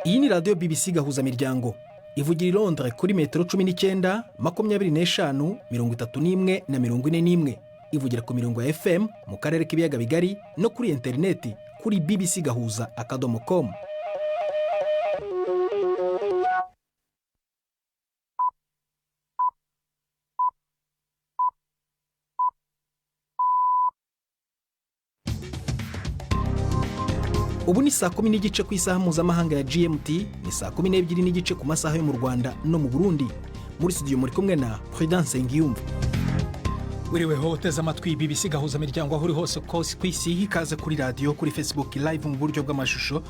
Iyi ni radiyo BBC Gahuzamiryango, ivugira i Londres kuri metero 19, 25, 31 na 41. Ivugira ku mirongo ya FM mu karere k'Ibiyaga Bigari no kuri interineti kuri bbcgahuza.com. Ubu ni saa 10:30 ku isaha mpuzamahanga ya GMT, ni saa 12:30 ku masaha yo mu Rwanda no mu Burundi. Muri studio muri kumwe na Prudence Ngiyumva. Wiriweho uteze amatwi BBC Gahuza Miryango aho uri hose ku isi. Ikaze kuri radiyo, kuri Facebook Live mu buryo bw'amashusho,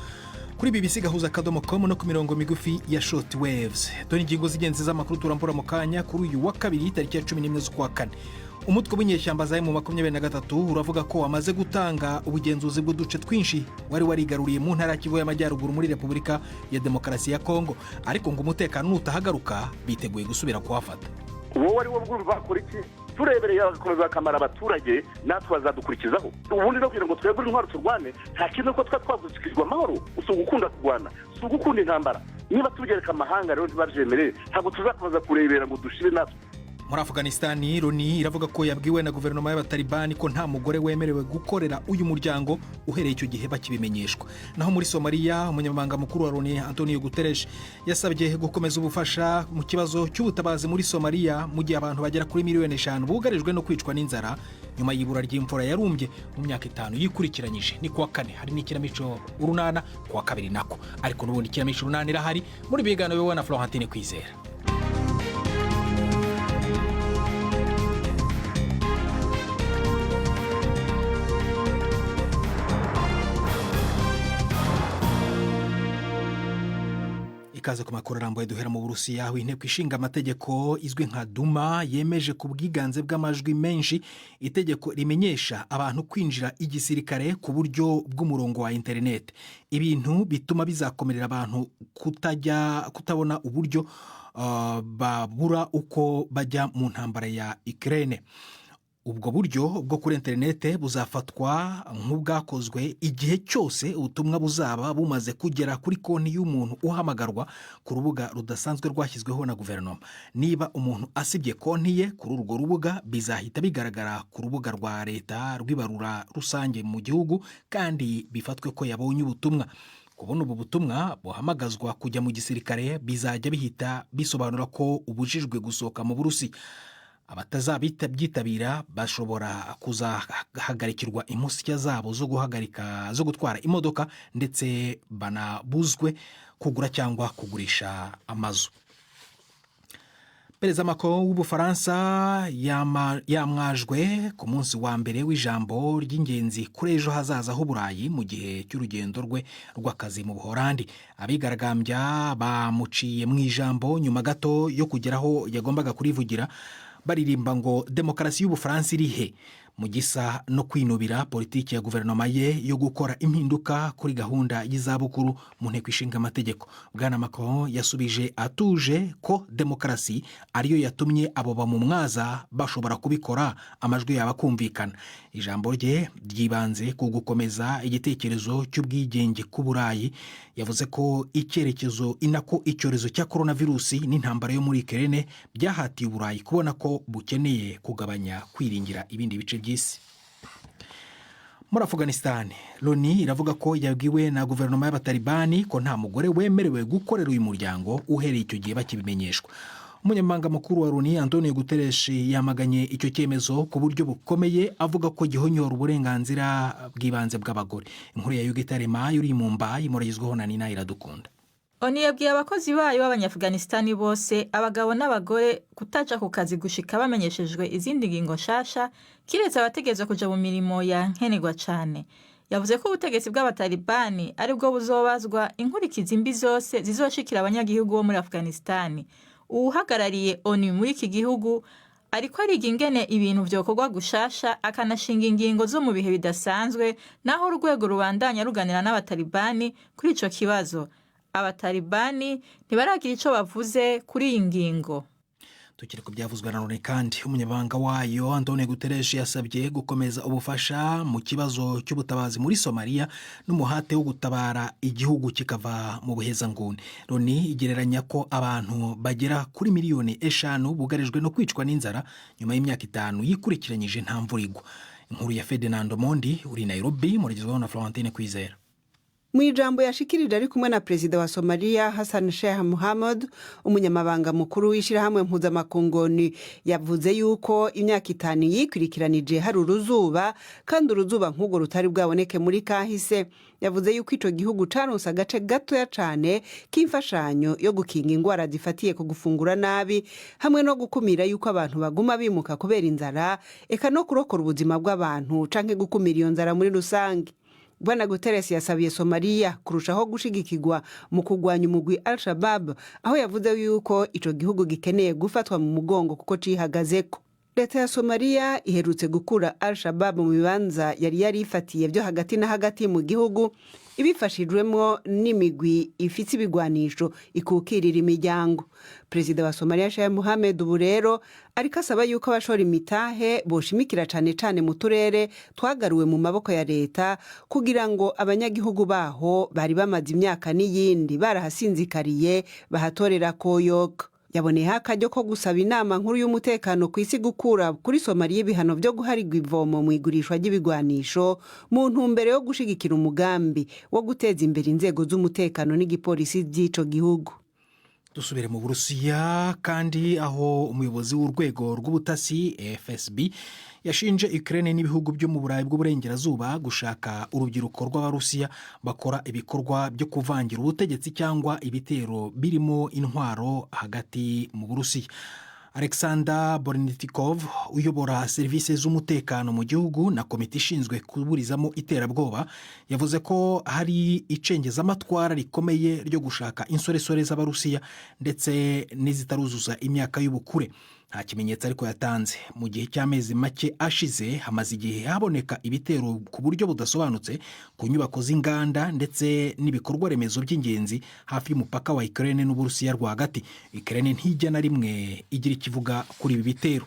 kuri bbcgahuza.com no ku mirongo migufi ya short waves. Dore ingingo z'ingenzi z'amakuru turambura mu kanya kuri uyu wa kabiri, tariki ya 11 z'ukwa kane. Umutwe w'inyeshyamba za M23 uravuga ko wamaze gutanga ubugenzuzi bw'uduce twinshi wari warigaruriye mu ntara ya Kivu y'Amajyaruguru muri Repubulika ya Demokarasi ya Kongo, ariko ngo umutekano nutahagaruka biteguye gusubira kuhafata. Wowe ari wo bwumva bakora iki? Turebereye bagakomeza bakamara abaturage, natwe bazadukurikizaho ubundi no kugira ngo twebwe intwaro turwane. Nta kintu ko twa twavukijwe amahoro. Si ugukunda kurwana, si ugukunda intambara. Niba tubyereka amahanga rero ntibabyemerere, ntabwo tuzakomeza kurebera ngo dushire natwe. Muri Afuganisitani, Loni iravuga ko yabwiwe na guverinoma y'Abatalibani ko nta mugore wemerewe gukorera uyu muryango uhereye icyo gihe bakibimenyeshwa. Naho muri Somaliya, umunyamabanga mukuru wa Loni Antonio Guterres yasabye gukomeza ubufasha mu kibazo cy'ubutabazi muri Somaliya, mu gihe abantu bagera kuri miliyoni 5 bugarijwe no kwicwa n'inzara nyuma y'ibura ry'imvura yarumbye mu myaka 5 yikurikiranyije. Ni kuwa kane, hari n'ikinamico Urunana kuwa kabiri nako, ariko n'ubundi ikinamico Urunana irahari muri biganiro biyobowe na Florentine Kwizera. Ikaze ku makuru arambuye. Duhera mu Burusiya, aho Inteko Ishinga Amategeko izwi nka Duma yemeje ku bwiganze bw'amajwi menshi itegeko rimenyesha abantu kwinjira igisirikare ku buryo bw'umurongo wa interineti, ibintu bituma bizakomerera abantu kutajya kutabona uburyo babura uko bajya mu ntambara ya Ukraine. Ubwo buryo bwo kuri interinete buzafatwa nk'ubwakozwe igihe cyose ubutumwa buzaba bumaze kugera kuri konti y'umuntu uhamagarwa ku rubuga rudasanzwe rwashyizweho na guverinoma. Niba umuntu asibye konti ye kuri urwo rubuga, bizahita bigaragara ku rubuga rwa leta rw'ibarura rusange mu gihugu kandi bifatwe ko yabonye ubutumwa. Kubona ubu butumwa buhamagazwa kujya mu gisirikare bizajya bihita bisobanura ko ubujijwe gusohoka mu Burusi. Abatazabyitabira bashobora kuzahagarikirwa impushya zabo zo guhagarika zo gutwara imodoka, ndetse banabuzwe kugura cyangwa kugurisha amazu. Perezida Macron w'Ubufaransa yamwajwe ku munsi wa mbere w'ijambo ry'ingenzi kuri ejo hazaza h'Uburayi mu gihe cy'urugendo rwe rw'akazi mu Buhorandi. Abigaragambya bamuciye mu ijambo nyuma gato yo kugera aho yagombaga kurivugira, baririmba ngo "Demokarasi y'Ubufaransa iri he?", mu gisa no kwinubira politiki ya guverinoma ye yo gukora impinduka kuri gahunda y'izabukuru. Mu Nteko Ishinga Amategeko, Bwana Macron yasubije atuje ko demokarasi ariyo yatumye abo bamumwaza bashobora kubikora, amajwi yabo akumvikana. Ijambo rye ryibanze ku gukomeza igitekerezo cy'ubwigenge k'Uburayi. Yavuze ko icyerekezo inako icyorezo cya korona virusi n'intambara yo muri Ukraine byahatiye Uburayi kubona ko bukeneye kugabanya kwiringira ibindi bice by'isi. Muri Afuganisitani, Loni iravuga ko yabwiwe na guverinoma y'Abatalibani ko nta mugore wemerewe gukorera uyu muryango uhereye icyo gihe bakibimenyeshwa. Umunyamabanga mukuru wa Loni Antonio Guterres yamaganye icyo cyemezo ku buryo bukomeye, avuga ko gihonyora uburenganzira bw'ibanze bw'abagore. Inkuru ya Yugita Rema uri mu Mbayi imuragezweho na Nina Iradukunda. ONU yabwiye abakozi bayo b'Abanyafuganisitani bose, abagabo n'abagore, kutaja ku kazi gushika bamenyeshejwe izindi ngingo nshasha, kiretse abategerezwa kuja mu mirimo ya nkenerwa cane. Yavuze ko ubutegetsi bw'Abatalibani ari bwo buzobazwa inkurikizi mbi zose zizoshikira abanyagihugu bo muri Afuganisitani. Uwuhagarariye ONU muri iki gihugu ariko ariga ingene ibintu vyokorwa gushasha, akanashinga ingingo zo mu bihe bidasanzwe, naho urwego rubandanya ruganira n'Abatalibani kuri ico kibazo. Abatalibani ntibaragira ico bavuze kuri iyi ngingo. Tukiri ku byavuzwe na Loni kandi, umunyamabanga wayo Antonio Guterres yasabye gukomeza ubufasha mu kibazo cy'ubutabazi muri Somaliya n'umuhate wo gutabara igihugu kikava mu buhezanguni. Loni igereranya ko abantu bagera kuri miliyoni 5 bugarijwe no kwicwa n'inzara nyuma y'imyaka 5 yikurikiranyije nta mvura igwa. Inkuru ya Ferdinand Mondi uri Nairobi, muragezwaho na Florentine Kwizera. Mu ijambo yashikirije ari kumwe na Perezida wa Somaliya Hassan Sheikh Mohamud, umunyamabanga mukuru w'ishyirahamwe mpuzamakungu yavuze yuko imyaka 5 yikurikiranije hari uruzuba, kandi uruzuba nk'urwo rutari bwaboneke muri kahise. Yavuze yuko ico gihugu caronse agace gatoya cane k'imfashanyo yo gukinga ingwara zifatiye ku gufungura nabi, hamwe no gukumira yuko abantu baguma bimuka kubera inzara, eka no kurokora ubuzima bw'abantu canke gukumira iyo nzara muri rusange. Bwana Guterres yasabiye Somaliya kurushaho gushigikirwa mu kurwanya umugwi Al Shabab, aho yavuze yuko ico gihugu gikeneye gufatwa mu mugongo kuko cihagazeko. Leta ya Somaliya iherutse gukura Al Shabab mu bibanza yari yarifatiye byo hagati na hagati mu gihugu, ibifashijwemo n'imigwi ifite ibigwanisho ikukirira imiryango. Perezida wa Somaliya Sheikh Mohamed ubu rero ariko asaba yuko abashora imitahe boshimikira cane cane mu turere twagaruwe mu maboko ya leta, kugira ngo abanyagihugu baho bari bamaze imyaka n'iyindi barahasinzikariye bahatorera koyoka. Yaboneyeho akaryo ko gusaba Inama Nkuru y'Umutekano ku Isi gukura kuri Somaliya ibihano byo guharigwa ivomo mu igurishwa ry'ibigwanisho, mu ntumbero yo gushigikira umugambi wo guteza imbere inzego z'umutekano n'igipolisi by'ico gihugu. Dusubire mu Burusiya kandi, aho umuyobozi w'urwego rw'ubutasi FSB yashinje Ukraine n'ibihugu byo mu Burayi bw'Uburengerazuba gushaka urubyiruko rw'Abarusiya bakora ibikorwa byo kuvangira ubutegetsi cyangwa ibitero birimo intwaro hagati mu Burusiya. Alexander Bortnikov, uyobora serivisi z'umutekano mu gihugu na komite ishinzwe kuburizamo iterabwoba, yavuze ko hari icengezamatwara rikomeye ryo gushaka insoresore z'Abarusiya ndetse n'izitaruzuza imyaka y'ubukure. Nta kimenyetso ariko yatanze. Mu gihe cy'amezi make ashize, hamaze igihe haboneka ibitero ku buryo budasobanutse ku nyubako z'inganda ndetse n'ibikorwa remezo by'ingenzi hafi y'umupaka wa Ukraine n'Uburusiya rwagati. Ukraine ntijya na rimwe igira ikivuga kuri ibi bitero.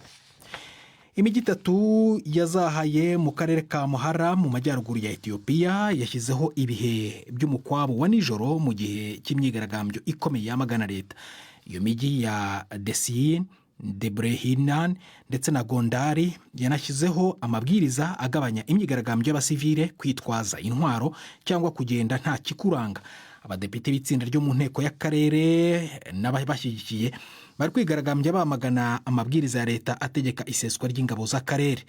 Imijyi itatu yazahaye mu karere ka Muhara mu majyaruguru ya Etiyopiya yashyizeho ibihe by'umukwabo wa nijoro mu gihe cy'imyigaragambyo ikomeye yamagana leta. Iyo mijyi ya Desiyin, Debrehinan ndetse na Gondari yanashyizeho amabwiriza agabanya imyigaragambyo y'abasivile, kwitwaza intwaro cyangwa kugenda nta kikuranga. Abadepite b'itsinda ryo mu nteko y'akarere n'ababashyigikiye bari kwigaragambya bamagana amabwiriza ya leta ategeka iseswa ry'ingabo z'akarere.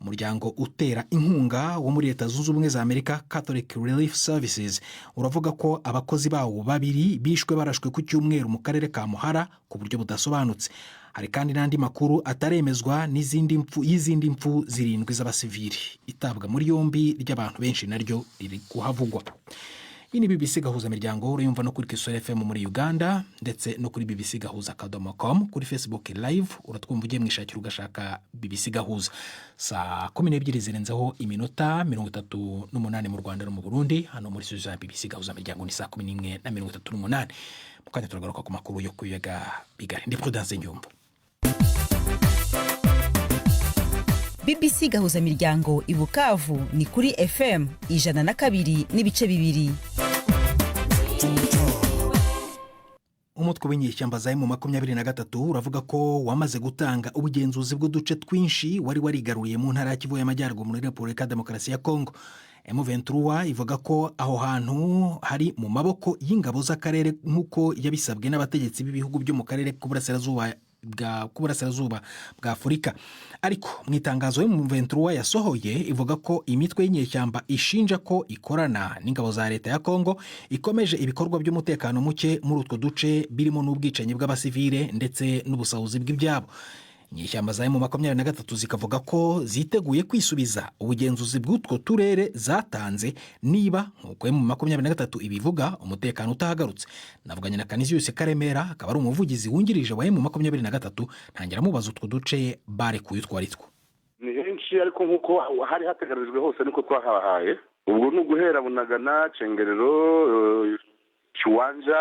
Umuryango utera inkunga wo muri Leta Zunze Ubumwe za Amerika, Catholic Relief Services, uravuga ko abakozi bawo babiri bishwe barashwe ku cyumweru mu karere ka Muhara ku buryo budasobanutse. Hari kandi n'andi makuru ataremezwa n'izindi mfu y'izindi mfu zirindwi z'abasivili. Itabwa muri yombi ry'abantu benshi naryo riri kuhavugwa. Iyi ni BBC Gahuza Miryango, urayumva no kuri Kisoro FM muri Uganda ndetse no kuri bbcgahuza.com. Kuri Facebook Live uratwumva ugiye mwishakira ugashaka BBC Gahuza. Saa 12 zirenzeho iminota 38 mu Rwanda no mu Burundi. Hano muri studio za BBC Gahuza Miryango ni saa 11 na 38. Mu kanya turagaruka ku makuru yo ku biyaga bigari. Ndi Prudence Nyumva. BBC Gahuza Miryango i Bukavu ni kuri FM 102.2. Umutwe w'inyeshyamba za M23 uravuga ko wamaze gutanga ubugenzuzi bw'uduce twinshi wari warigaruriye mu ntara ya Kivu y'Amajyaruguru muri Repubulika ya Demokarasi ya Kongo. M23 ivuga ko aho hantu hari mu maboko y'ingabo z'akarere, nk'uko yabisabwe n'abategetsi b'ibihugu byo mu karere k'uburasirazuba bwa Afurika. Ariko mu itangazo M23 yasohoye, ivuga ko imitwe y'inyeshyamba ishinja ko ikorana n'ingabo za leta ya Kongo ikomeje ibikorwa by'umutekano muke muri utwo duce, birimo n'ubwicanyi bw'abasivile ndetse n'ubusahuzi bw'ibyabo. Inyeshyamba za M23 zikavuga ko ziteguye kwisubiza ubugenzuzi bw'utwo turere zatanze niba, nk'uko M23 ibivuga, umutekano utahagarutse. Navuganye na Canisius Karemera, akaba ari umuvugizi wungirije wa M23, ntangira amubaza utwo duce barekuye utwo ari two. Ni henshi, ariko nk'uko hari hateganijwe hose niko twahabahaye. Ubwo ni uguhera Bunagana, Cengerero, Kiwanja,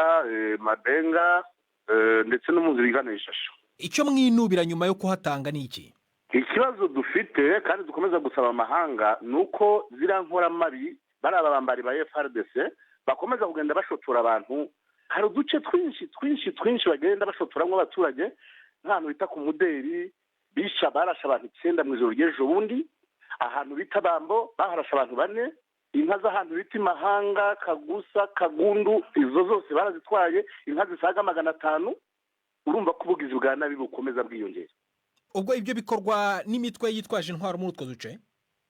Mabenga, ndetse no mu nzira igana Ishasho. Icyo mwinubira nyuma yo kuhatanga ni iki? Ikibazo dufite kandi dukomeza gusaba amahanga ni uko ziriya nkoramabi, bariya babambari ba FARDC, bakomeza kugenda bashotora abantu. Hari uduce twinshi twinshi twinshi bagenda bashotoramo abaturage, nk'ahantu bita ku Muderi bisha, barashe abantu 9 mu ijoro ry'ejo bundi. Ahantu bita Bambo baharashe abantu 4. Inka z'ahantu bita Imahanga, Kagusa, Kagundu, izo zose barazitwaye, inka zisaga 500. Urumva ko ubugizi bwa nabi bukomeza bwiyongera. Ubwo ibyo bikorwa n'imitwe yitwaje intwaro muri utwo duce?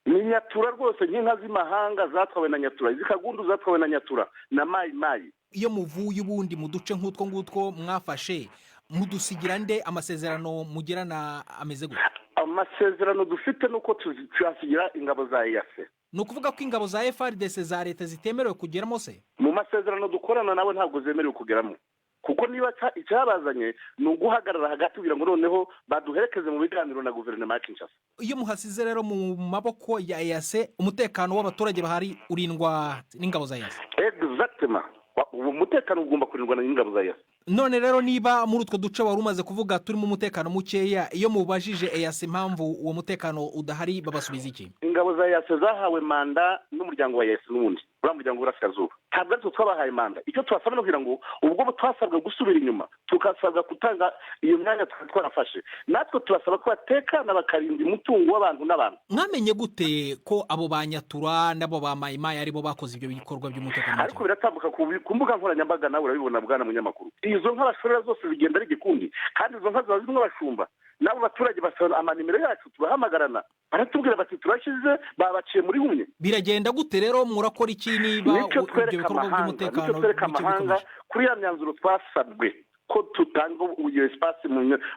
Ni Nyatura rwose, nk'inka z'Imahanga zatwawe na Nyatura, iz'Ikagundu zatwawe na Nyatura na Mayi Mayi. Iyo muvuye ubundi mu duce nk'utwo ngutwo mwafashe, mudusigira nde? Amasezerano mugirana ameze gute? Amasezerano dufite ni uko tuyasigira ingabo za EAC. Ni ukuvuga ko ingabo za FARDC za leta zitemerewe kugeramo se? Mu masezerano dukorana nabo ntabwo zemerewe kugeramo, kuko niba icyabazanye ni uguhagarara hagati kugira ngo noneho baduherekeze mu biganiro na guverinoma ya Kinshasa. Iyo muhasize rero mu maboko ya EAC, umutekano w'abaturage bahari urindwa n'ingabo za EAC? Exactement, uwo mutekano ugomba kurindwa n'ingabo za EAC. None rero niba muri utwo duce wari umaze kuvuga turimo umutekano mukeya, iyo mubajije EAC impamvu uwo mutekano udahari, babasubiza iki? Ingabo za EAC zahawe manda n'umuryango wa EAC n'ubundi, uriya muryango w'Uburasirazuba. Ntabwo ari twe twabahaye manda. Icyo tubasaba ni ukugira ngo ubwo twasabwa gusubira inyuma, tukasabwa gutanga iyo myanya twari twarafashe, natwe tubasaba ko batekana, bakarinda umutungo w'abantu n'abantu. Mwamenye gute ko abo ba Nyatura n'abo ba Mayimayi aribo bakoze ibyo bikorwa by'umutekano? Ariko biratambuka ku mbuga nkoranyambaga, nawe urabibona bwana munyamakuru. Izo nka bashorera zose zigenda ari igikundi, kandi izo nka ziba zirimo abashumba. N'abo baturage basaba amanimero yacu, turahamagarana, baratubwira bati turashize, babaciye muri humye. Biragenda gute rero? Murakora iki niba Nicyo ibyo twereka bikorwa amahanga, by'umutekano nicyo twereka bike amahanga bikomeje? Kuri ya myanzuro twasabwe ko tutanga iyo espace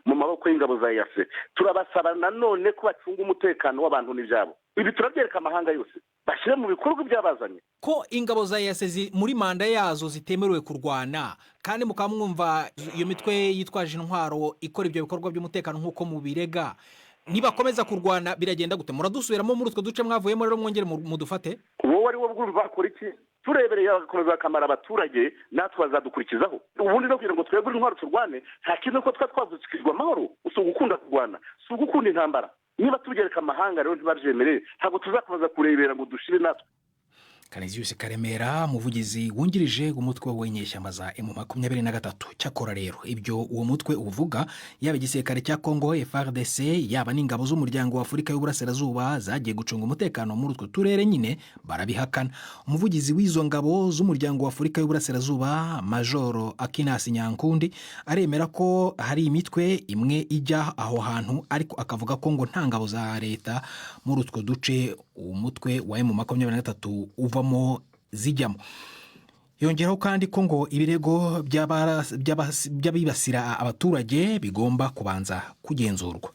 mu maboko y'ingabo za EAC, turabasaba nanone ko bacunga umutekano w'abantu n'ibyabo. Ibi turabyereka amahanga yose, bashyire mu bikorwa ibyabazanye. Ko ingabo za EAC muri manda yazo zitemerewe kurwana, kandi mukaba mwumva iyo mitwe yitwaje intwaro ikora ibyo bikorwa by'umutekano nk'uko mubirega, nibakomeza kurwana biragenda gute? Muradusubiramo muri utwo duce mwavuyemo rero, mwongere mudufate? Wowe ari wo bwumva bakora iki? Turebereye bagakomeza bakamara abaturage, natwe bazadukurikizaho. Ubundi no kugira ngo twebwe intwaro turwane, nta kintu ko twa twavukirwa amahoro. Si ugukunda kurwana, si ugukunda intambara. Niba tubyereka amahanga rero ntibabyemere, ntabwo tuzakomeza kurebera ngo dushire natwe. Canisius Karemera, umuvugizi wungirije w'umutwe w'inyeshyamba za M23. Cyakora rero ibyo uwo mutwe uvuga, yaba igisirikare cya Congo FARDC, yaba n'ingabo z'umuryango wa Afurika y'Uburasirazuba zagiye gucunga umutekano muri utwo turere nyine, barabihakana. Umuvugizi w'izo ngabo z'umuryango wa Afurika y'Uburasirazuba, Majoro Akinasi Nyankundi, aremera ko hari imitwe imwe ijya aho hantu, ariko akavuga ko ngo nta ngabo za leta muri utwo duce umutwe wa M23 uvamo zijyamo. Yongeraho kandi ko ngo ibirego by'abibasira abaturage bigomba kubanza kugenzurwa.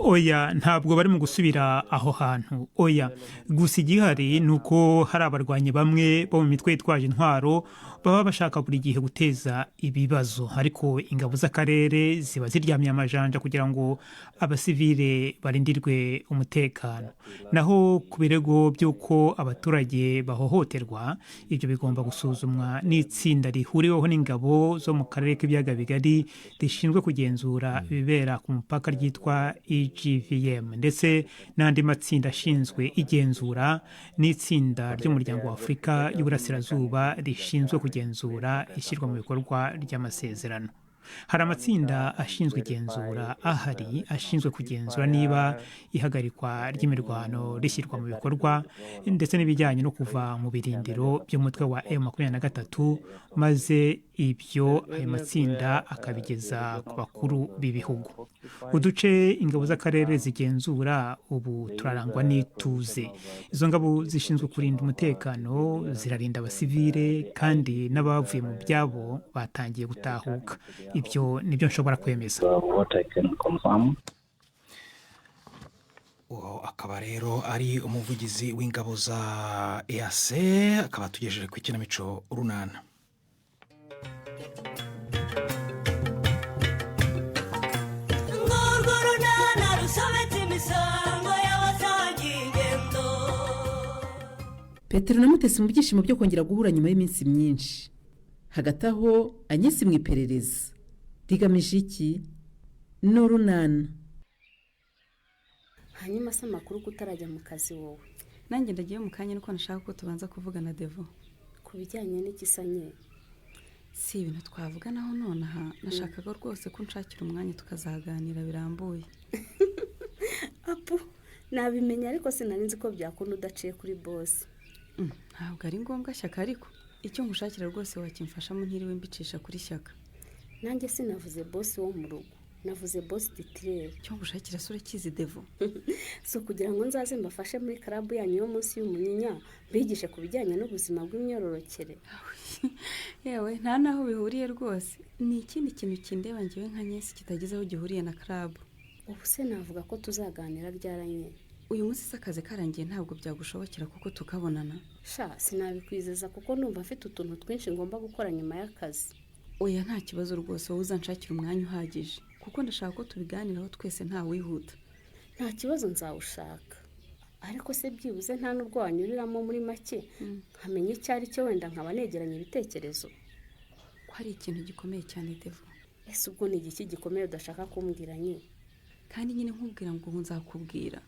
Oya, ntabwo bari mu gusubira aho hantu, oya. Gusa igihari ni uko hari abarwanyi bamwe bo mu mitwe yitwaje intwaro baba bashaka buri gihe guteza ibibazo, ariko ingabo z'akarere ziba ziryamye amajanja kugira ngo abasivile barindirwe umutekano. Naho ku birego by'uko abaturage bahohoterwa, ibyo bigomba gusuzumwa n'itsinda rihuriweho n'ingabo zo mu karere k'ibiyaga bigari rishinzwe kugenzura ibibera ku mupaka ryitwa EGVM, ndetse n'andi matsinda ashinzwe igenzura n'itsinda ry'umuryango wa Afurika y'Uburasirazuba rishinzwe kugenzura ishyirwa mu bikorwa ry'amasezerano. Hari amatsinda ashinzwe igenzura ahari, ashinzwe kugenzura niba ihagarikwa ry'imirwano rishyirwa mu bikorwa, ndetse n'ibijyanye no kuva mu birindiro by'umutwe wa M23, maze ibyo ayo matsinda akabigeza ku bakuru b'ibihugu. Uduce ingabo z'akarere zigenzura ubu turarangwa n'ituze. Izo ngabo zishinzwe kurinda umutekano, zirarinda abasivile, kandi n'abavuye mu byabo batangiye gutahuka. Ibyo nibyo nshobora kwemeza. Uwo akaba rero ari umuvugizi w'ingabo za EAC, akaba atugejeje ku ikinamico Urunana. Ngurwo runana rusobetse imisango y'abasangiye ingendo. Petero na Mutesi mu byishimo byo kongera guhura nyuma y'iminsi myinshi. Hagati aho, Anyesi mu iperereza. Rigamije iki? Ni urunana. Hanyuma se amakuru ko utarajya mu kazi wowe? Nanjye ndagiye mu kanya, nuko nashaka ko tubanza kuvugana, Devo. Ku bijyanye n'igisanye? Si ibintu twavuganaho nonaha, nashakaga rwose ko nshakira umwanya tukazaganira birambuye. Apu, nabimenya, ariko sinari nzi ko byakunda udaciye kuri boss. Ntabwo ari ngombwa Shyaka, ariko icyo nkushakira rwose wakimfashamo ntiriwe mbicisha kuri Shyaka. Nanjye sinavuze boss wo mu rugo, navuze boss titulaire. Icyo ngushakira se urakizi, Devo? Si ukugira ngo nzaze mbafashe muri club yanyu yo munsi y'umunyinya, mbigishe ku bijyanye n'ubuzima bw'imyororokere? Yewe, nta n'aho bihuriye rwose. Ni ikindi kintu kindeba ngewe nka Nyesi, kitagize aho gihuriye na club. Ubu se navuga ko tuzaganira ryaranye? Uyu munsi se akazi karangiye ntabwo byagushobokera kuko tukabonana? Sha, sinabikwizeza kuko numva mfite utuntu twinshi ngomba gukora nyuma y'akazi. Oya, nta kibazo rwose, wowe uzanshakira umwanya uhagije kuko ndashaka ko tubiganiraho twese nta wihuta. Nta kibazo, nzawushaka. Ariko se byibuze nta n'ubwo wanyuriramo muri make nkamenya icyo ari cyo, wenda nkaba negeranya ibitekerezo? Ko hari ikintu gikomeye cyane, Devo. Ese ubwo ni igiki gikomeye udashaka kumbwira nye? Kandi nyine nkubwira ngo ubu nzakubwira,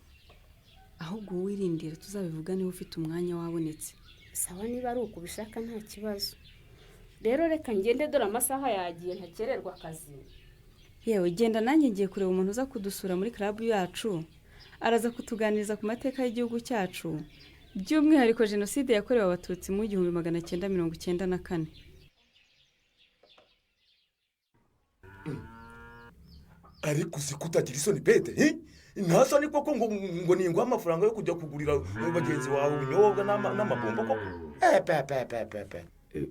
ahubwo wowe wirindira tuzabivuga niba ufite umwanya wabonetse. Sawa, niba ari uko ubishaka nta kibazo. Rero reka ngende, dore amasaha yagiye, ntakererwa akazi. Yewe, genda, nanjye ngiye kureba umuntu uza kudusura muri club yacu. Araza kutuganiriza ku mateka y'igihugu cyacu, by'umwihariko jenoside yakorewe Abatutsi mu 1994. Ariko uzi ko utagira isoni bete, eh? Nta soni koko ngo ninguhe amafaranga yo kujya kugurira bagenzi bawe ubunyobwa n'amabombo koko? Eh, pe pe pe pe pe!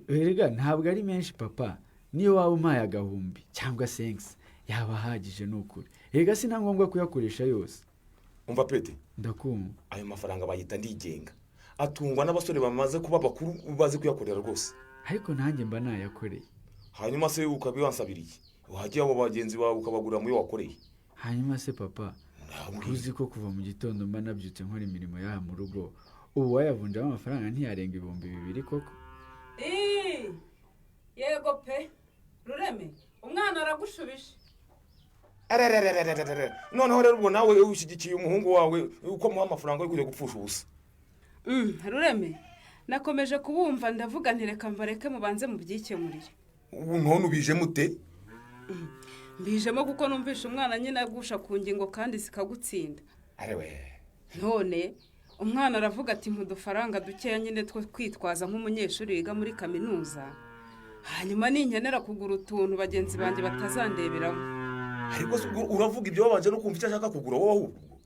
Erega ntabwo ari menshi papa, niyo waba umpaye agahumbi cyangwa senkisi yaba ahagije, ni ukuri. Erega si na ngombwa kuyakoresha yose. Umva pete. Ndakumva. Ayo mafaranga bayita ndigenga, atungwa n'abasore bamaze kuba bakuru bazi kuyakorera rwose. Ariko nanjye mba nayakoreye. Hanyuma se ukaba wansabiriye, wajya abo bagenzi bawe ukabagurira mu yo wakoreye? Hanyuma se papa, uzi ko kuva mu gitondo mba nabyutse nkora imirimo y'aha mu rugo, ubu wayavunjamo amafaranga ntiyarenga 2000 koko? Ii, yego pe. Rureme, umwana aragushubije. Arararararara. Noneho rero ubwo nawe ushyigikiye umuhungu wawe uko amuha amafaranga yo kujya gupfusha ubusa? Rureme, nakomeje kubumva, ndavuga nti reka mbareke mubanze mubyikemurire. Ubu none ubije mute? Mbijemo kuko numvishe umwana nyine agusha ku ngingo kandi zikagutsinda. Arewe! None umwana aravuga ati mpudufaranga dukeya nyine two kwitwaza nk'umunyeshuri wiga muri kaminuza, hanyuma ninkenera kugura utuntu bagenzi banjye batazandeberamo. Ariko se ubwo uravuga ibyo wabanje no kumva icyo ashaka kugura wowe? Ahubwo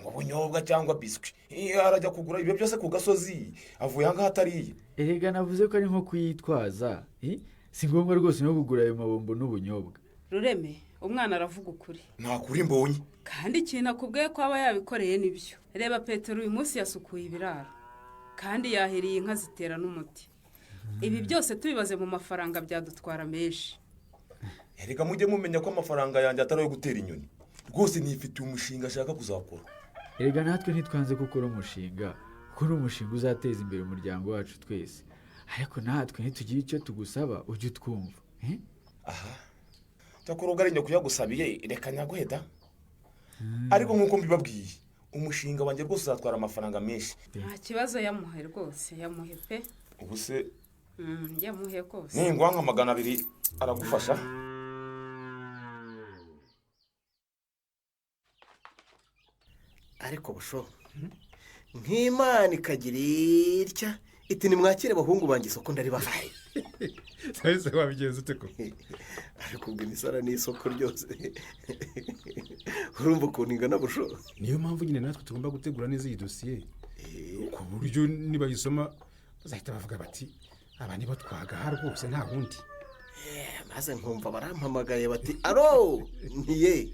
ngo bunyobwa cyangwa biswi, arajya kugura ibyo byose ku gasozi avuye ahangaha atariye? Erega navuze ko ari nko kuyitwaza, eh? Si ngombwa rwose no kugura ayo mabombo n'ubunyobwa. Rureme, umwana aravuga ukuri. Nta kuri mbonye. Kandi ikintu akubwiye ko aba yabikoreye nibyo. Reba Petero, uyu munsi yasukuye ibiraro kandi yahiriye inka, zitera n'umuti. Ibi byose tubibaze mu mafaranga byadutwara menshi. Erega mujye mumenya ko amafaranga yanjye atari ayo gutera inyoni rwose, nifitiye umushinga ashaka kuzakora. Erega natwe ntitwanze gukora umushinga, kuko ni umushinga uzateza imbere umuryango wacu twese, ariko natwe ntitugire icyo tugusaba ujye utwumva, eh? Aha, cyakora ubwo ari njye kuyagusabiye, reka nyaguhe da. Ariko nk'uko mbibabwiye, umushinga wanjye rwose uzatwara amafaranga menshi. Nta kibazo, yamuhe rwose, yamuhe pe. Ubu se Yamuhe rwose. Ninguha nka 200 aragufasha? Ariko busho, nk'Imana ikagira itya iti: "Nimwakire abahungu banjye, isoko ndaribahaye." Ese wabigenza ute koko? Ariko ubwo imisara n'isoko ryose, urumva ukuntu ingana, busho? Niyo mpamvu nyine natwe tugomba gutegura neza iyi dosiye, ku buryo nibayisoma bazahita bavuga bati: "Aba nibo twagaha rwose, nta wundi." Maze nkumva barampamagaye bati: "Alo?" Ntiye,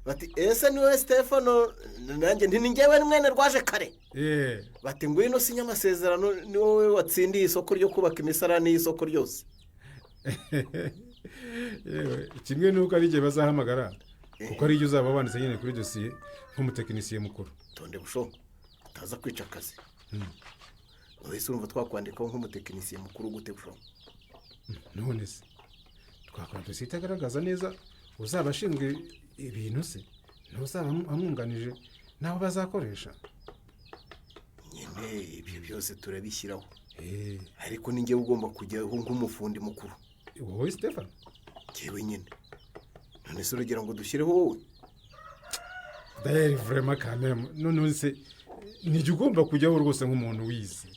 bati: "Ese ni wowe Stefano?" Nanjye nti: "Ni njyewe mwene rwaje kare." Bati: "Ngwino usinye amasezerano, ni wowe watsindiye isoko ryo kubaka imisarani y'isoko ryose." Yewe, kimwe n'uko ari igihe bazahamagara kuko ari igihe uzaba wanditse nyine kuri dosiye nk'umutekinisiye mukuru. Tonde busho, utaza kwica akazi. Wowe se urumva twakwandikaho nk'umutekinisiye mukuru gute, busho? None se Twakora dosiye itagaragaza neza uzaba ashinzwe ibintu se ntuzaba amwunganije n'abo bazakoresha. Nyine ibyo byose turabishyiraho, ariko ni njyewe ugomba kujyaho nk'umufundi mukuru. Wowe Stefan? Njyewe nyine. None se urugira ngo dushyireho wowe? Dayari vurema kamemu, none se nijya ugomba kujyaho rwose nk'umuntu wize.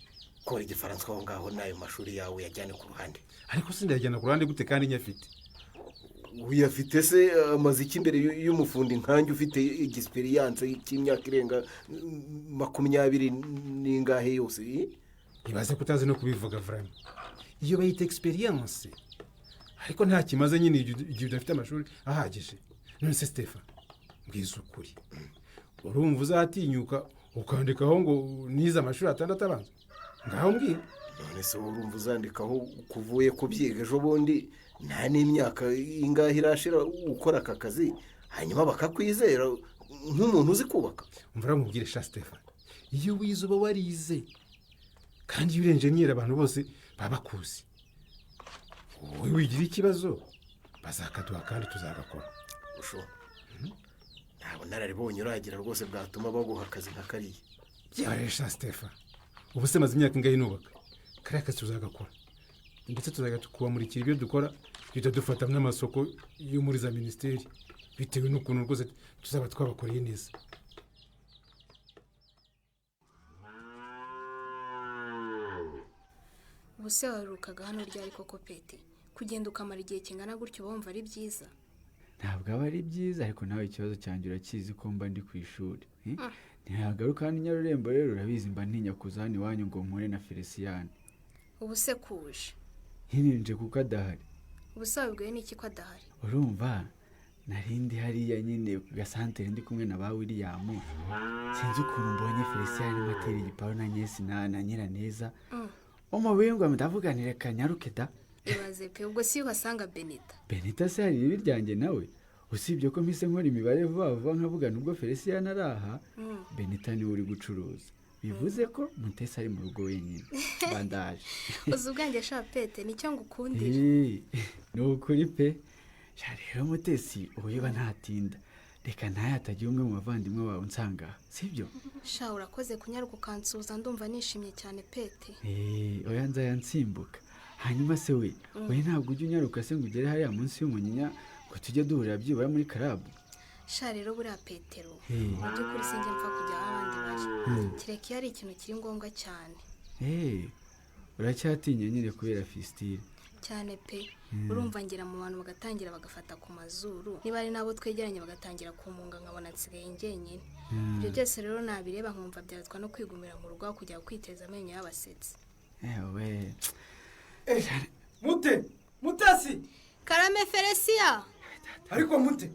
Kora igifaransa aho ngaho n'ayo mashuri yawe yajyane ku ruhande. Ariko sindayajyana ku ruhande gute kandi nyafite? Uyafite se amaze iki imbere y'umufundi nkanjye ufite igisiperiyanse cy'imyaka irenga 20 n'ingahe yose? Ibaze ko utazi no kubivuga vurema. Iyo bayita egisperiyanse, ariko nta kimaze nyine igihe udafite amashuri ahagije. None se Stefan, mbwiza ukuri, urumva uzatinyuka ukandikaho ngo nize amashuri 6 abanza? Ngaho mbwira. None se urumva uzandikaho kuvuye kubyiga ejo bundi, nta n'imyaka ingahe irashira ukora aka kazi, hanyuma bakakwizera nk'umuntu uzi kubaka? Mvura nkubwire sha Stefan, iyo wize uba warize, kandi iyo uri enjeniyeri abantu bose baba bakuzi. Wowe wigira ikibazo bazakaduha kandi tuzagakora. Usho ntabwo nararibonye uragira rwose bwatuma baguha akazi nka kariya. Byaresha Stefan, ubu se maze imyaka ingahe nubaka? Kariya kazi tuzagakora, ndetse tuzajya kubamurikira ibyo dukora, duhita dufata n'amasoko yo muri za minisiteri bitewe n'ukuntu rwose tuzaba twabakoreye neza. Ubu se waherukaga hano ryari koko Pete? Kugenda ukamara igihe kingana gutyo wumva ari byiza? Ntabwo aba ari byiza, ariko nawe ikibazo cyanjye urakizi ko mba ndi ku ishuri. Ntihagaruka hano i Nyarurembo rero urabizi mba ntinya kuza hano iwanyu ngo mpure na Felicien. Ubu se kuje? Ntininje kuko adahari. Ubu se wabibwiwe n'iki ko adahari? Urumva narindi hariya nyine ku gasantere ndi kumwe na ba William. Sinzi ukuntu mbonye Felicien arimo atera igiparu na Nyesi na Nyiraneza. Umubingwa ndavuganire kanyaruke da. Ibaze pe, ubwo si uhasanga Benita. Benita se hari ibi ryanjye nawe? Usibye ko mpise nkora imibare vuba vuba nkavuga nubwo Felicien araha, Benita niwe uri gucuruza. Bivuze ko Mutesi ari mu rugo wenyine. Bandaje. Uzi ubwanjye sha Pete, nicyo ngukundira. Ni ukuri pe. Sha rero Mutesi ubu ntatinda. Reka ntaye atagira umwe mu bavandimwe bawe unsanga, sibyo? Sha urakoze kunyaruka ukansuhuza, ndumva nishimye cyane Pete. Oya nzaya nsimbuka. Hanyuma se we, we ntabwo ujya unyaruka se ngo ugere hariya munsi y'umunyinya ngo tujye duhurira byibura muri karabu? Sha rero buriya Petero, mu by'ukuri sinjye mpfa kujya aho abandi bari, kereka iyo ari ikintu kiri ngombwa cyane. Uracyatinya nyine kubera fisitire? Cyane pe. Urumva ngira mu bantu bagatangira bagafata ku mazuru, niba ari nabo twegeranye bagatangira kumunga nkabona nsigaye njyenyine. Ibyo byose rero nabireba nkumva byatwa no kwigumira mu rugo kujya kwiteza amenyo y'abasetsi. Ewe Mute, Mutesi. Karame Feresia. Ariko Mute,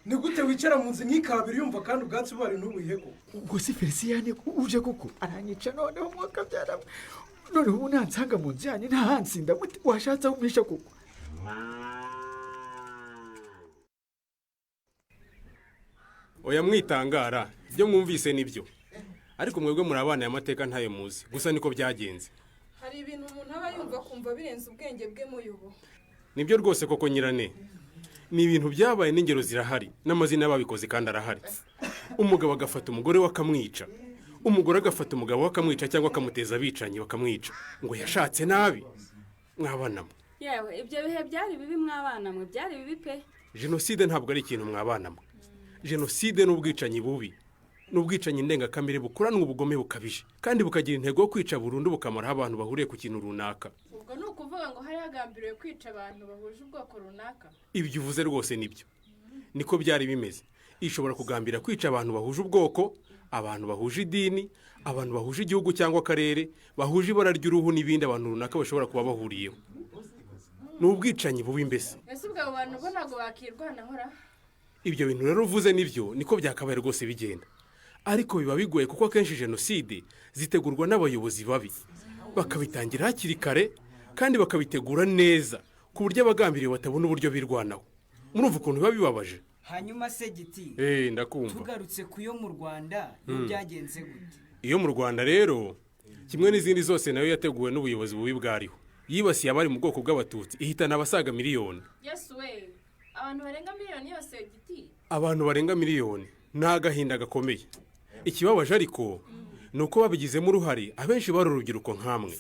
ni gute wicara mu nzu nk'ikabiri yumva kandi ubwatsi bari n'ubuhego? Ubwo si Felicien uje koko aranyica noneho mwaka byara. Noneho ubu nansanga mu nzu yanyu ntahansinda mute washatse aho umpisha koko. Oya mwitangara, ibyo mwumvise nibyo. Ariko mwebwe muri abana y'amateka ntayo muzi, gusa niko byagenze. Hari ibintu umuntu aba yumva kumva birenze ubwenge bwe muyobo. Nibyo rwose koko nyirane. Ni ibintu byabaye n'ingero zirahari, n'amazina y'ababikoze kandi arahari. Umugabo agafata umugore we akamwica, umugore agafata umugabo we akamwica cyangwa akamuteza abicanyi bakamwica ngo yashatse nabi. Mwabana mwe. Yewe ibyo bihe byari bibi mwabana mwe, byari bibi pe. Jenoside ntabwo ari ikintu mwabana mwe. Jenoside n'ubwicanyi bubi, n'ubwicanyi ndengakamere bukuranwa ubugome bukabije kandi bukagira intego yo kwica burundu bukamaraho abantu bahuriye ku kintu runaka. Ubwo ni ukuvuga ngo hari hagambiriwe kwica abantu bahuje ubwoko runaka? Ibyo uvuze rwose nibyo, niko byari bimeze. Ishobora kugambira kwica abantu bahuje ubwoko, abantu bahuje idini, abantu bahuje igihugu cyangwa akarere, bahuje ibara ry'uruhu n'ibindi abantu runaka bashobora kuba bahuriyeho. Ni ubwicanyi bubi mbese. Ese ubwo abo bantu bo ntabwo bakirwanahora? Ibyo bintu rero uvuze nibyo, niko byakabaye rwose bigenda. Ariko biba bigoye kuko akenshi jenoside zitegurwa n'abayobozi babi, bakabitangira hakiri kare kandi bakabitegura neza ku buryo abagambiriye batabona uburyo birwanaho. Murumva ukuntu biba bibabaje. Hanyuma se Giti, ndakumva. Tugarutse ku yo mu Rwanda, yo byagenze gute? Iyo mu Rwanda rero kimwe n'izindi zose nayo yateguwe n'ubuyobozi bubi bwariho. Yibasiye abari mu bwoko bw'Abatutsi, ihitana abasaga miliyoni. Yesu we, abantu barenga miliyoni yose, Giti? Abantu barenga miliyoni, ni agahinda gakomeye. Ikibabaje ariko ni uko babigizemo uruhare abenshi bari urubyiruko nkamwe.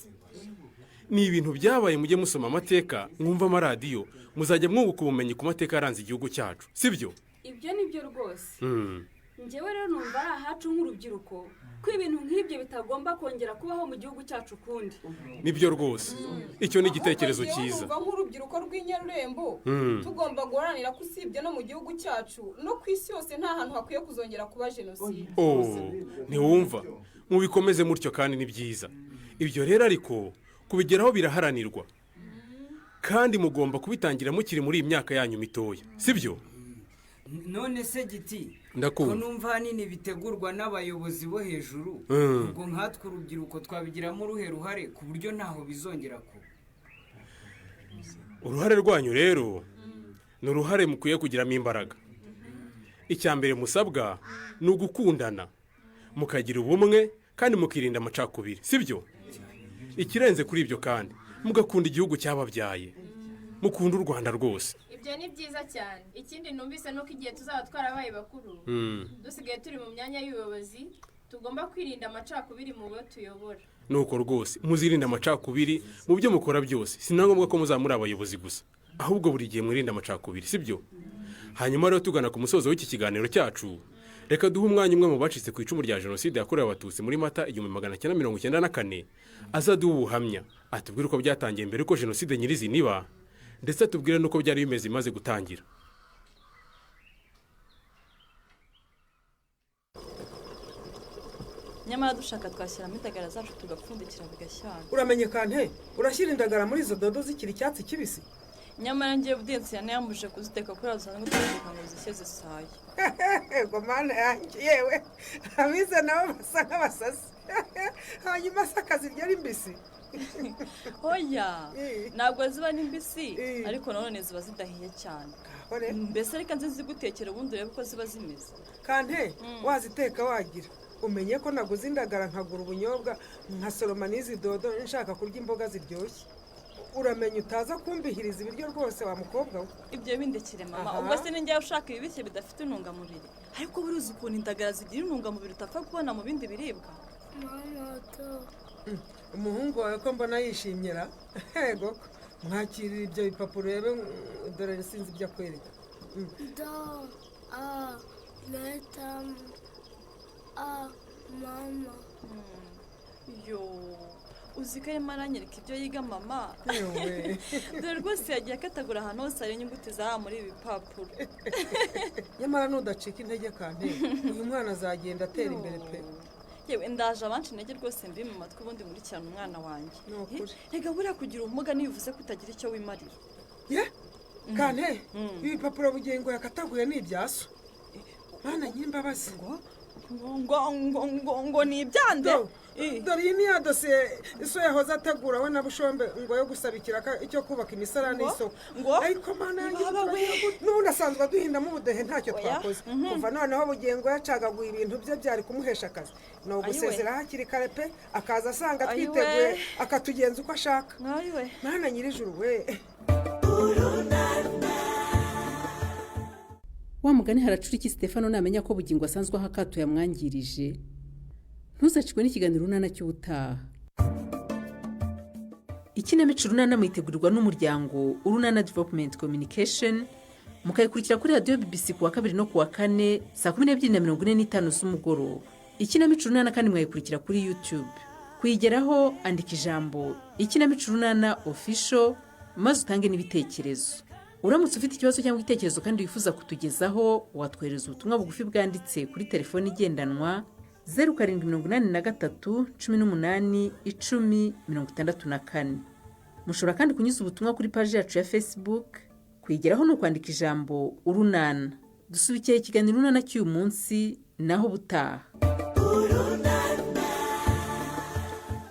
Ni ibintu byabaye. Mujye musoma amateka, mwumva amaradiyo, muzajya mwunguka ubumenyi ku mateka yaranze igihugu cyacu, sibyo? Ibyo ni byo rwose. Njyewe rero numva ari ahacu nk'urubyiruko ko ibintu nk'ibyo bitagomba kongera kubaho mu gihugu cyacu ukundi. Nibyo rwose, icyo ni igitekerezo cyiza. Numva nk'urubyiruko rw'inyarurembo tugomba guharanira ko usibye no mu gihugu cyacu, no ku isi yose nta hantu hakwiye kuzongera kuba jenoside. Oh, ntiwumva? Mubikomeze mutyo, kandi ni byiza ibyo rero, ariko kubigeraho biraharanirwa, kandi mugomba kubitangira mukiri muri iyi myaka yanyu mitoya, sibyo? None se Giti, Ndakumva. ko numva ahanini bitegurwa n'abayobozi bo hejuru, ubwo nkatwe urubyiruko twabigiramo uruhe ruhare ku buryo ntaho bizongera kuba? Uruhare rwanyu rero ni uruhare mukwiye kugiramo imbaraga. Icya mbere musabwa ni ugukundana, mukagira ubumwe kandi mukirinda amacakubiri, sibyo? Ikirenze kuri ibyo kandi, mugakunda igihugu cyababyaye, mukunda u Rwanda rwose. Ibyo ni byiza cyane. Ikindi numvise ni uko igihe tuzaba twarabaye bakuru, dusigaye turi mu myanya y'ubuyobozi, tugomba kwirinda amacakubiri mu bo tuyobora. Nuko rwose muzirinde amacakubiri mu byo mukora byose. Si na ngombwa ko muzaba muri abayobozi gusa, ahubwo buri gihe mwirinde amacakubiri, sibyo? Hanyuma rero, tugana ku musozo w'iki kiganiro cyacu, reka duhe umwanya umwe mu bacitse ku icumu rya jenoside yakorewe Abatutsi muri Mata 1994, azaduha ubuhamya, atubwire uko byatangiye mbere uko jenoside nyirizina iba, ndetse atubwire n'uko byari bimeze imaze gutangira. Nyamara dushaka twashyiramo indagara zacu, tugapfundikira bigashyana. Uramenye kante, urashyira indagara muri izo dodo zikiri icyatsi kibisi? Nyamara ngiye budensi yanayambujije kuziteka kuri dusanzwe tuziteka ngo zishye zisaye. Ego Mana yanjye, yewe, abize nabo basa nk'abasasi. Hanyuma se akazirya ari mbisi? Oya, ntabwo ziba ari mbisi, ariko nanone ziba zidahiye cyane. Mbese reka nze zigutekera, ubundi urebe uko ziba zimeze. Kante, waziteka wagira umenye ko naguze indagara, nkagura ubunyobwa, nkasoroma n'izi dodo, nshaka kurya imboga ziryoshye. Uramenya utaza kumbihiriza ibiryo rwose, wa mukobwa we. Ibyo bindekere mama. Ubwo se ninjya ushaka ibibishye bidafite intungamubiri? Ariko buriya ukuntu indagara zigira intungamubiri utapfa kubona mu bindi biribwa. Umuhungu wawe ko mbona yishimira? Yego, mwakirira ibyo bipapuro urebe, dore sinzi ibyo akwereka. Do a leta a mama. Yo, uzi ko arimo aranyereka ibyo yiga mama? Dore rwose yagiye akatagura ahantu hose hari inyuguti za muri ibi bipapuro. Nyamara nudacika intege kante, uyu mwana azagenda atera imbere pe. Yewe, ndaje abanshi intege rwose mbi mu matwi, ubundi nkurikirana umwana wanjye. Reka, buriya kugira ubumuga ntibivuze ko utagira icyo wimarira. Ye kante, ibi bipapuro Bugingo yakataguye ni ibyaso? Mana nyir'imbabazi! Ngo ni ibyande? Dore iyi ni ya dosiye iso yahoze ategura we na Bushombe, ngo yo gusaba ikiraka icyo kubaka imisarane y'isoko. Ariko Mana yanjye, n'ubundi asanzwe aduhindamo ubudehe, ntacyo twakoze. Kuva noneho Bugingo yacagaguye ibintu bye byari kumuhesha akazi, ni ugusezera hakiri kare pe, akaza asanga twiteguye, akatugenza uko ashaka. Mana nyir'ijuru we! Wa mugani, haracura iki Stefano namenya ko Bugingo asanzwe aho akato yamwangirije? Ntuzacikwe n'ikiganiro Urunana cy'ubutaha. Ikinamico Urunana muyitegurirwa n'umuryango Urunana Development Communication, mukayikurikira kuri radiyo BBC ku wa kabiri no ku wa kane saa 12:45 z'umugoroba. Ikinamico Urunana kandi mwayikurikira kuri YouTube. Kuyigeraho, andika ijambo "Ikinamico Urunana Official", maze utange n'ibitekerezo. Uramutse ufite ikibazo cyangwa igitekerezo kandi wifuza kutugezaho, watwohereza ubutumwa bugufi bwanditse kuri telefoni igendanwa 0783181064. Mushobora kandi kunyuza ubutumwa kuri paji yacu ya Facebook. Kuyigeraho ni ukwandika ijambo "Urunana". Dusubikiye ikiganiro Urunana cy'uyu munsi, naho ubutaha.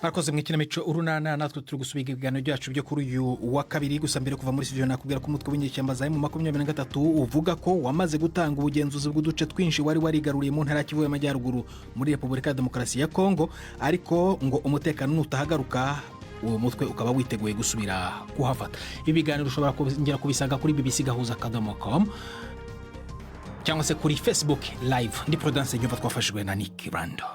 Mwakoze mu ikinamico Urunana. Natwe turi gusubika ibiganiro byacu byo kuri uyu wa kabiri. Gusa mbere kuva muri studio, nakubwira ko umutwe w'inyeshyamba za M23 uvuga ko wamaze gutanga ubugenzuzi bw'uduce twinshi wari warigaruriye mu ntara ya Kivu y'Amajyaruguru muri Repubulika ya Demokarasi ya Kongo, ariko ngo umutekano nutahagaruka. Uwo mutwe ukaba witeguye gusubira kuhafata. Ibi biganiro ushobora kongera kubisanga kuri bbc gahuza.com cyangwa se kuri Facebook Live. Ndi Prudence Nyumva, twafashijwe na Nick Rando.